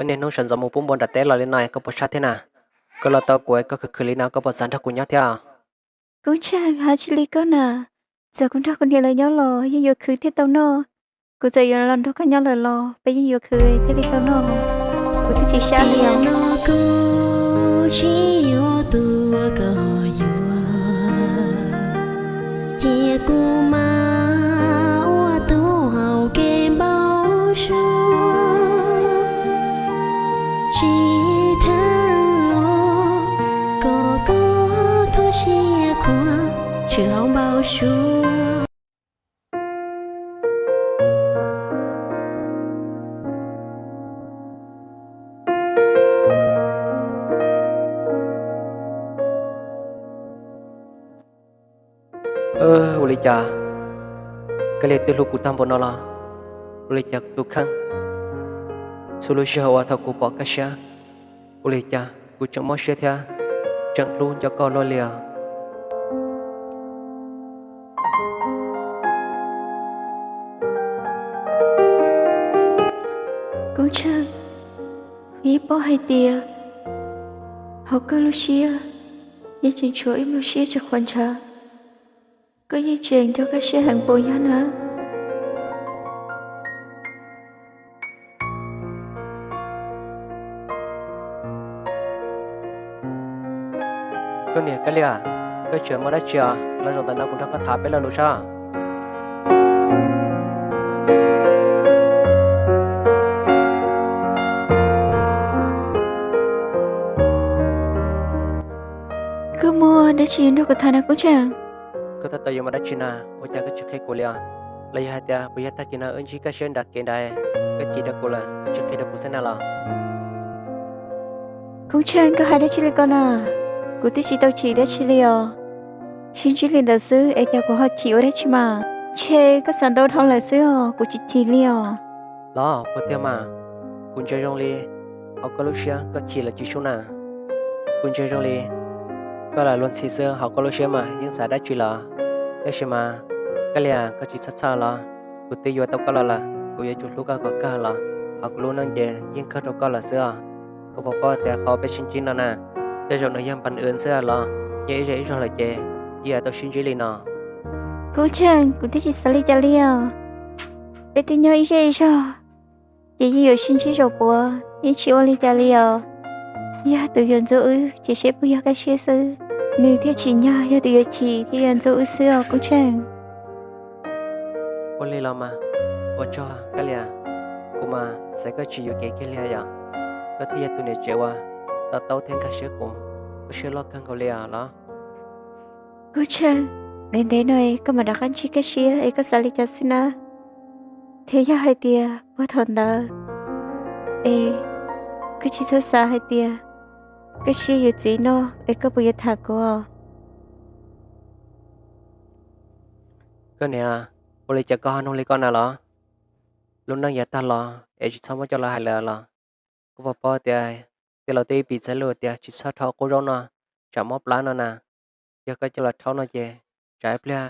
Wb niaj hnub sawv ntxov mus pub npua nram teb los li no koj puas sab thiab na? Koj los tau kuv koj khwv khwv li no koj puas xav nrog kuv nyob thiab? Kub Tsheej, hais tsis li koj na. Txawm kuv nrog kuv niam lawv nyob los yeej yuav khwv thiaj tau noj. Kuv txawm yuav los nrog koj nyob lawm los peb yeej yuav khwv thiaj li tau noj. Kuv twb tsis sab li os. Kuv tsis yog tus uas koj yuav, cia kuv mas ua tus haus kev npau suav. Tsis dheev los kom koj thuam siab khuav tsis haus npau suav. Ua li cas Kab Lia twb hlub kuv tag npaum no los, ua li cas kuv tus kheej txhua lub sij hawm uas thaum kuv pom Kab Siab, ua li cas kuv tseem mob siab thiab tseem hlub nco koj luaj li os. Kub Tsheej, kuv yeej paub hais tias hauv koj lub siab yeej tseem tshuav ib lub siab tsis qhuav ntshav, koj yeej tseem nco Kab Siab heev npaum yog na. Koj niam Kab Lia, koj tseem muaj dab tsi os? Los zaum ntawm no kuv nrog koj tham peb lo lus saib. Koj muaj dab tsi yuav nrog kuv tham na Kub Tsheej? Koj tab tom yuav muaj dab tsi na, ua cas koj tsis qhia kuv li os? Los yog hais tias puas yog tag kis no wb ntsib Kab Siab nram kev ntawd, koj chim rau kuv lawm koj tsis qhia rau kuv xwb na los? Kub Tsheej, koj hais dab tsi li ko na? Kuv twb tsis tau chim dab tsi li os. Sib ntsib li ntawd xwb es cas kuv ho chim ua dab tsi mas? Ntshe koj xav ntau dhau lawm xwb os, kuv tsis chim li os. Los puas tiag mas? Kuv ntsia zoo li hauv koj lub siab koj chim los tsis sub na. Kuv ntsia zoo li koj lam luag ntxhi xwb, hauv koj lub siab mas yeej xav dab tsi los. Tab sis mas Kab Lia, koj tsis txhob txhawj los, kuv twb yuav tau koj los lawm, kuv yuav tsum hlub koj kom kawg los. Hauv kuv lub neej ces yeej kawg rau koj lawm xwb os. Koj puas paub tias qhov peb sib ntsib no na, tej zaum nws yog npas wv xwb los, nyob ib zej ib zog lawm ces yeej yuav tau sib ntsib li no. Kub Tsheej, kuv twb tsis xav li cas li os. Peb twb nyob ib zej ib zog ces yeej yuav sib ntsib zaum puav, yeej tsis ua li cas li os. Yog tus yuav ntxub wb ces seb puas yog Kab Siab xwb, nws thiaj tsim nyog yog tus yuav chim thiab yuav ntxub wb xwb os Kub Tsheej. Ua li los mas, ua tsaug Kab Lia, kuv mas xav koj tsis yuam kev kiag li yom. Koj thiaj yog tus niam tsev uas to taub thiab nkag siab kuv, koj siab loj kawg nkaus li os los. Kub Tsheej, ntev ntev no koj mam rov qab ntsib Kab Siab es koj xav li cas xwb na? Thiab yog hais tias puag thaum ntawd es koj tsis txhob xav hais tias Kab Siab yuav txiv no es koj puas yuav tham kuv? Koj niam, ua li cas koj ho nug li ko na los? Lub neej yav tag los es tsis txhob muab coj los hais lawm los. Koj puas paub tias tij laug twb pib txhais lus tias tsis txhob rhaub qub zaub no, tsam mob plab no na. Yog koj coj los rhaub no ces tsam ib pliag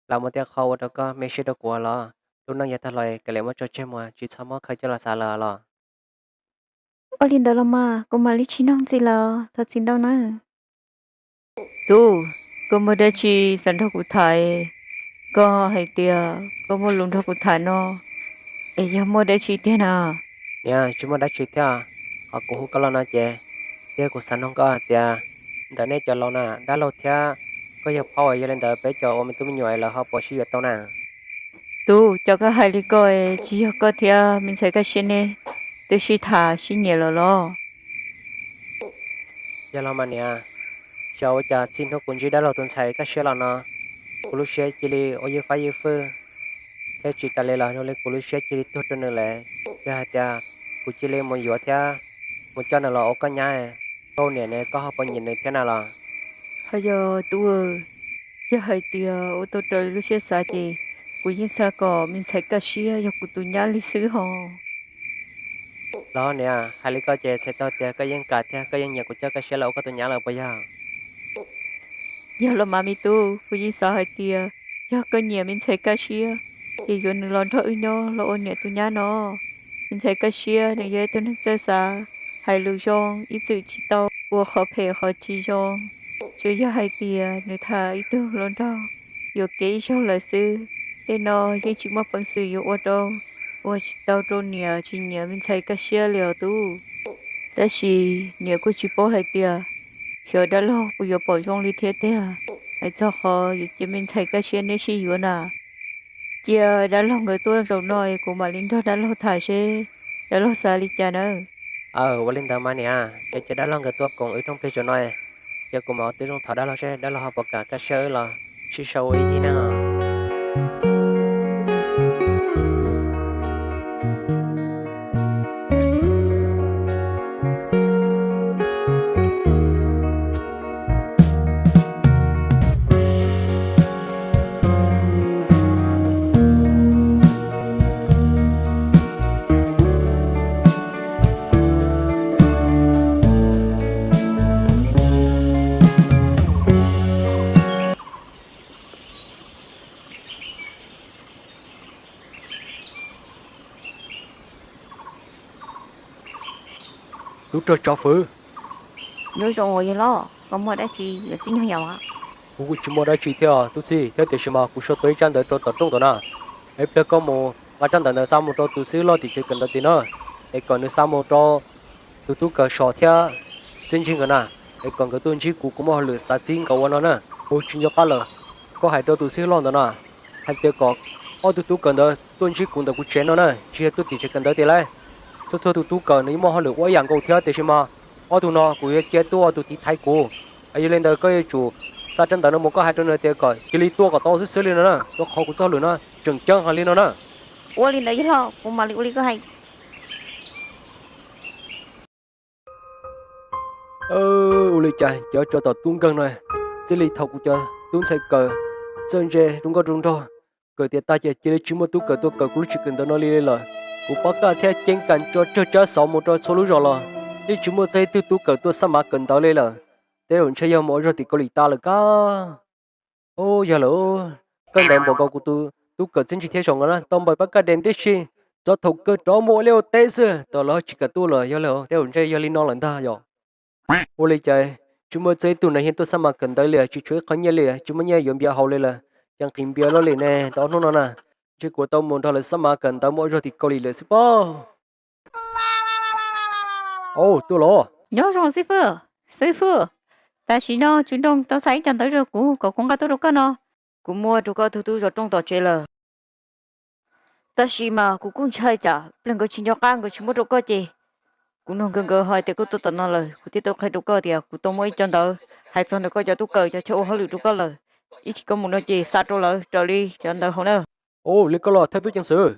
lam muaj tej qho ua rau koj me siab rau kuv los. Lub neej yav tag los kav liam muab tso tseg mus, tsis txhob muab khaws coj los xav lawm los. Ua li ntawd los mas kuv mam li tsis nug ntxiv lawm, thov txim ntau na. Tub, koj muaj dab tsi xav nrog kuv tham? Koj hais tias koj muaj lus nrog kuv tham no, es yog muaj dab tsi tiag na? Niam, tsis muaj dab tsi thiab. Qhov kuv hu koj los no ces, thiab kuv xav nug koj hais tias, ntawm nej cov laus na, dab laug thiab koj yawg paub uas yog li ntawd peb cov ua me tub me nyuam es lawv ho puas sib yuav tau na? Tub, cov koj hais li ko, tsis yog koj thiab me ntxhais Kaj Siab neb twb sib tham sib nyiam lawm los? Yog los mas niam, xyov ua cas txij hnub kuv ntsib dab laug tus ntxhais Kaj Siab los no, kuv lub siab cia li ua ywj fab ywj fwj, thiab tsis tas li los zoo li kuv lub siab cia li tuag rau nws lawm. Yog hais tias kuv cia li mus yuav thiab mus coj nws los ua koj nyab, koj niam ne koj ho puas nyiam nws thiab na los? Ho yog tub, yog hais tias ua tau raws li lub siab xav ces kuv yeej xav kom me ntxhais Kaj Siab yog kuv tus nyab li xwb ho. Los niam, hais li koj ces txhais tau tias koj yeej kam thiab koj yeej nyiam kuv coj Kaj Siab los ua koj tus nyab lawm puas yog? Yog los mas me tub, kuv yeej xav hais tias yog koj nyiam me ntxhais Kaj Siab ces yuav nws los nrog wb nyob los ua niam tus nyab no. Me ntxhais Kaj Siab nws yog ib tug neeg txawj xav, hais lus zoo, ib txwm tsis tau ua qhov phem qhov tsis zoo. Tsuas yog hais tias nws tham ib tug hluas nraug yuam kev ib zaug lawm xwb. Tej no yeej tsis muaj peev xwm yuav ua rau, ua tsis tau rau niam tsis nyiam me ntxhais Kaj Siab li os tub. Tab sis niam kuj tsis paub hais tias xyov dab laug puas yuav pom zoo li thiab tiag. Hais txog qhov yuav cia me ntxhais Kaj Siab neb sib yuav na, cia dab laug nkawd tuaj zaum no es kuv mam li nrog dab laug tham seb dab laug xav li cas nawb. Aw, ua li ntawd mas niam, ces cia dab laug nkawd tuaj koom wb rooj plig zaum no, ces kuv mam ua tib zoo thov dab laug seb dab laug ho puas kam Kaj Siab wb los sib sau ua ib yig neej os. Tub rog Tsov Fwv. Nyob zoo yawg hlob, koj muaj dab tsi yuav txib nyob yom? Kuv kuj tsis muaj dab tsi thiab tub txib, thiab tiam sis mas kuv sau tau ib tsab ntawv rau tom rooj ntawm na. Ib pliag koj mus nqa tsab ntawv ntawd xa mus rau tus xib hwb loj tim tsev kawm ntawv tim na, es kom nws xa mus rau tus tub kawm Sov thiab Txiaj Ntsig nkawd na, es kom nkawd tuaj ntsib kuv, kuv muaj hauj lwm xav txib nkawd ua no na. Ua tsis nco qab lawm, koj hais rau tus xib hwb loj ntawd na, hais tias kom ob tug tub kawm ntawd tuaj ntsib kuv ntawm kuv tsev no na, tsis yog tuaj tim tsev kawm ntawv tiag lauj. Txhua txhua tus tub kawm nws yeej muaj hauj lwm ua ib yam nkaus thiab, tiam sis mas ob tug no kuv yuav cia tuaj ua tus tiv thaiv kuv. Yog li ntawd koj yuav tsum xa tsab ntawv no mus, koj hais rau nws tias kom cia li tuaj kom tau xwb xwb li no na, rau qhov kuv txoj hauj lwm no tseem ceeb heev li no na. Ua li ntawd yawg hlob, kuv mam li ua li koj hais. Ua li cas cov tsov tom tub nkeeg no, txij li thaum kuv cov tub ntxhais kawm txawj ntse zoo nkauj zoo nraug, kawm tiav tag ces cia li tsis muaj tub kawm tuaj kawm kuv lub tsev kawm ntawv no li lawm. Kuv pab kaj thiab ceeb kas tso tsawg tsab xov mus rau txhua lub zos los yeej tsis muaj txog ib tug tub kawm tuaj xab mav kawm ntawv li lawm. Tej zaum ntshe yog mus ua zog tim Kaus Lim tas lawm kab. Ub, yog lawm, kawg ntawd npaum nkaus kuv tus tub kawm Txiaj Ntsig thiab Sov nkawd na tau npawg pab kaj de tib si, txog thaum kawg rov muaj ua liaj ua teb xwb, tau lawv tsis kam tuaj lawm. Yog lawm, tej zaum ntshe yog li no lawm ntag yom. Ua li cas tsis muaj txog ib tug nas yeej tuaj xab mav kawm ntawv li, tsis tshuav ib qho nyiaj li, tsis muaj nyiaj yuav npias haus li lawm, cas nqhis npias luaj li ne tau ob hnub no na. Ntshe kuv tau mus nrog lawv xab mav kawm ntawv mus ua zog tim Kaus Lim lawm xwb pob. Au, tuaj los. Nyob zoo xib fwb. Xib fwb, tam sim no Tswv Nroog tau xa ib co ntawv rau kuv kom kuv nqa tuaj rau koj no. Kuv muab rau koj tug tub zov rooj tom tsev lawm. Tab sis mas kuv kuj ntshai tsam pliag nkawd tsis nco qab nkawd tsis muab rau koj ces kuv nug nkawd, nkawd hais tias koj tuaj tom no lawm, kuv thiaj tau qhia rau koj tias kuv tau muab ib co ntawv hais txog ntawm koj cov tub kawm cov chaw ua hauj lwm rau koj lawm. Ib chim koj mus no ces xa rau lawv raws li cov ntawv hauv na. Ua li koj los thawj tub ceev xwm.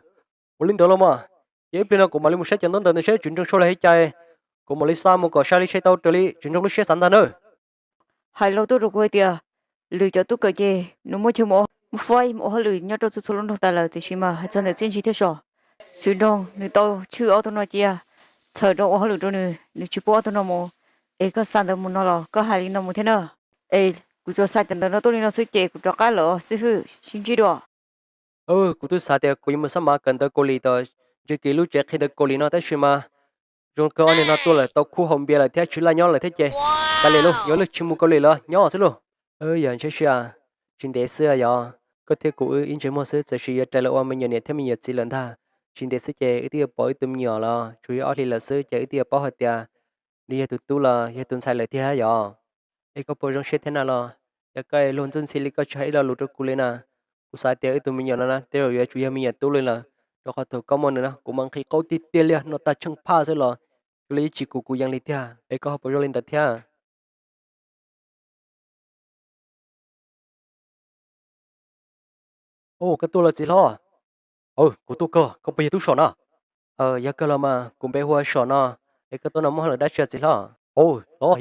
Ua li ntawd los mas, ces ib pliag no kuv mam li mus saib cov ntaub ntawv ntawd seb Tswv Nroog sau li cas, kuv mam li xa mus kom sai li sai tau raws li Tswv Nroog lub siab xav ntag nawb. Hais los tuaj rau kuv hais tias lwm cov tub kawm ces nws muab chaw mus, muab faib mus ua hauj lwm nyob rau txhua txhua lub nroog tas lawm, tiam sis mas hais txog ntawm Txiaj Ntsig thiab Sov, Tswv Nroog nws tau tshwj ob tug no cia, txhawm rau ua hauj lwm rau nws, nws tsis pub ob tug no mus. Es koj xa ntawv mus no los koj hais li no mus thiab na. Es kuv tsuas xa cov ntawv no tuaj li no xwb ces kuv rov qab lawm, xib fwb sib ntsib dua. Kuv twb xav tias kuv yuav mus xab mav kawm ntawv Kaus Lim tom Ntse Kis lub tsev qhia ntawv Kaus Lim no tab sis mas zoo kawg ob niag no tuaj lawm tau khub haus npias lawm thiab tsis laj nyob lawm thiab ces kav liam lauj, yog leej tsis mus Kaus Lim los nyob xwb lauj. Yog ntshe siab, tsis ntev xwb yog koj thiab kuv wb ib ntsej muag xwb, txawm sis yuav rais los ua me nyuam niam thiab me nyuam txiv lawm ntag. Tsis ntev xwb ces wb twb yuav pom wb tus me nyuam los tsuas yog ob hlis lawm xwb ces wb twb yuav paub hais tias nws yog tus tub los yog tus ntxhais lawm thiab yog. Es koj puas zoo siab thiab na los? Yog koj luag ntxub ntxhi li koj tsis hais ib lo lus rau kuv li na, kuv xav tias wb tus me nyuam no na tej zaum yuav tsum yog me nyuam tub li lawm, rau qhov thaum koj muaj nws na kuv mas nqhis qaub tiag tiag li, noj tag tsheej phaj xwb los cuag li ib tsis kuv kuv yees li tiag. Es koj ho puas zoo li ntawd thiab? Ua, koj tuaj los txiv hlob? Kuv tuaj kawg, koj puas yog tub Som na? Yog kawg los mas, kuv npe hu ua Som no. Es koj tuaj no muaj hauj lwm dab tsi txiv hlob? Los